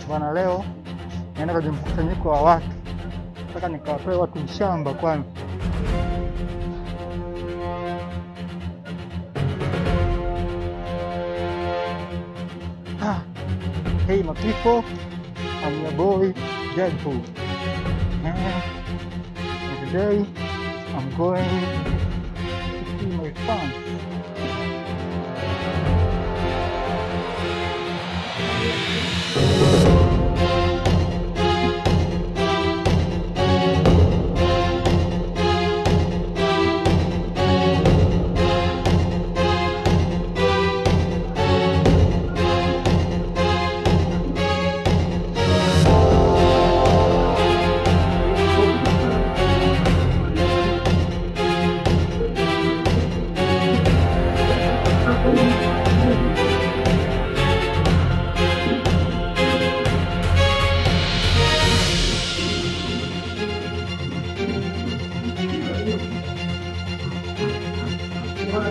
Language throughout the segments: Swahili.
Bwana, leo naenda kwenye mkusanyiko wa watu, nataka nikawatoe watu mshamba kwanza. Hey my people, I'm your boy Deadpool. And today I'm going to see my fans.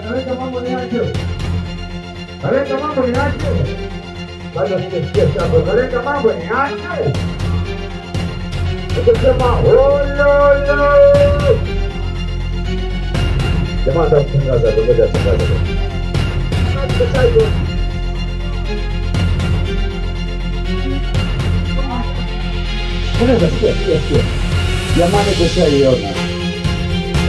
Kaleta mambo ni aje? Kaleta mambo ni aje? Bado sijasikia shamba. Kaleta mambo ni aje? Ukisema ololo. Jamaa atakutangaza, ngoja atangaze. Sasa hiyo. Unaweza sikia, sikia. Jamani tushaiona.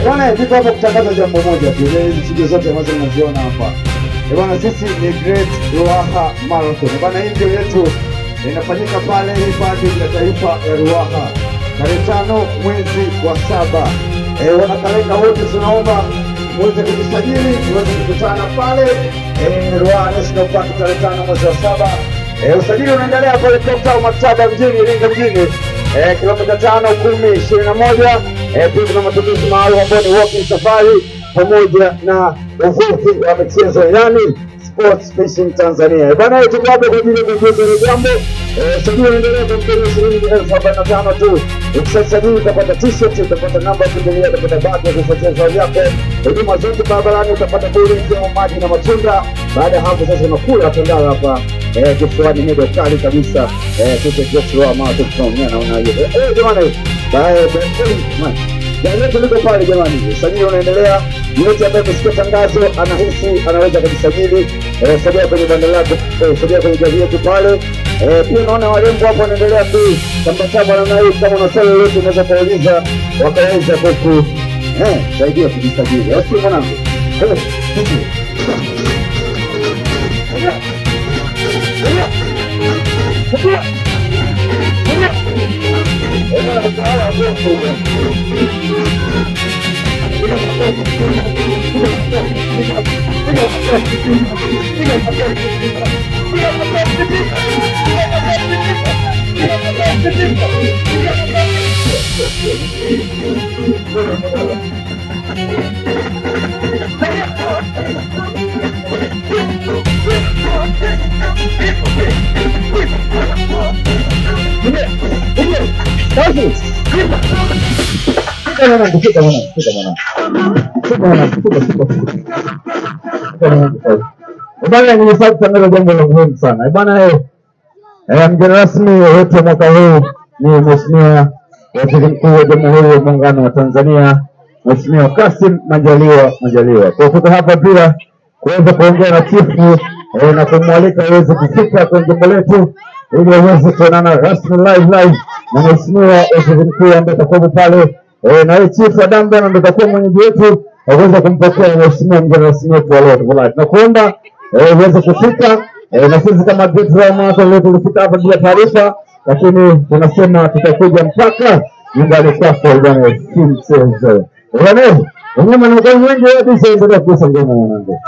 Bwana, niko hapa kutangaza jambo moja tu. Hizi studio zote ambazo mnaziona hapa. Bwana, sisi ni Great Ruaha Marathon. Bwana, hii ndio yetu inafanyika pale hifadhi ya taifa ya Ruaha tarehe 5 mwezi wa 7. Wanakalenda wote tunaomba muweze kujisajili, tuweze kukutana pale Ruaha National Park tarehe 5 mwezi wa 7. Usajili unaendelea pale Clock Maktaba mjini Iringa mjini. Kilomita 5, 10, 21. Pia kuna matumizi maalum ambayo ni walking safari pamoja na uvuvi wa michezo, yani sports fishing Tanzania. Bwana, tuko hapa kwa ajili ya kukujuza hili jambo. Usajili unaendelea kwa mkono shilingi 1045 tu. Ukisajili utapata t-shirt, utapata namba ya kuingilia, utapata bag ya kufuatia safari yako. Huduma zote barabarani utapata bure ikiwemo maji na matunda. Baada ya hapo sasa unakula tandala hapa kifuani moja kali kabisa. Tuko Great Ruaha Marathon tunaongea naona hiyo. Jamani, bye bye. Gari letu liko pale jamani. Usajili unaendelea. Yeyote ambaye amesikia tangazo anahisi anaweza kujisajili. Sogea kwenye banda lako, sogea kwenye gari yetu pale. Pia naona warembo hapo wanaendelea kutambatamba namna hii. Kama una swali lolote unaweza kuuliza wakaweza kuku saidia kujisajili. Au sio mwanangu? Bwana, nimesahau kutangaza jambo la muhimu sana. Bwana, mgeni rasmi wetu mwaka huu ni Mheshimiwa Waziri Mkuu wa Jamhuri ya Muungano wa Tanzania, Mheshimiwa Kassim Majaliwa Majaliwa. Kwa kutoka hapa pia kuweza kuongea na chifu na kumwalika aweze kufika kwenye jimbo letu ili aweze kuonana rasmi live na Mheshimiwa Waziri Mkuu ambaye atakuwa pale. Na yeye chifu Adambe ndio atakuwa mwenyeji wetu aweze kumpokea Mheshimiwa mgeni rasmi wetu wa leo. Tunakuomba uweze kufika. Na sisi kama Great Ruaha Marathon leo tulifika hapa bila taarifa, lakini tunasema tutakuja mpaka nyumbani kwako bwana, si mchezo. Bwana, wanyama na kwa mwingi wote sasa kusa ngoma mwanangu.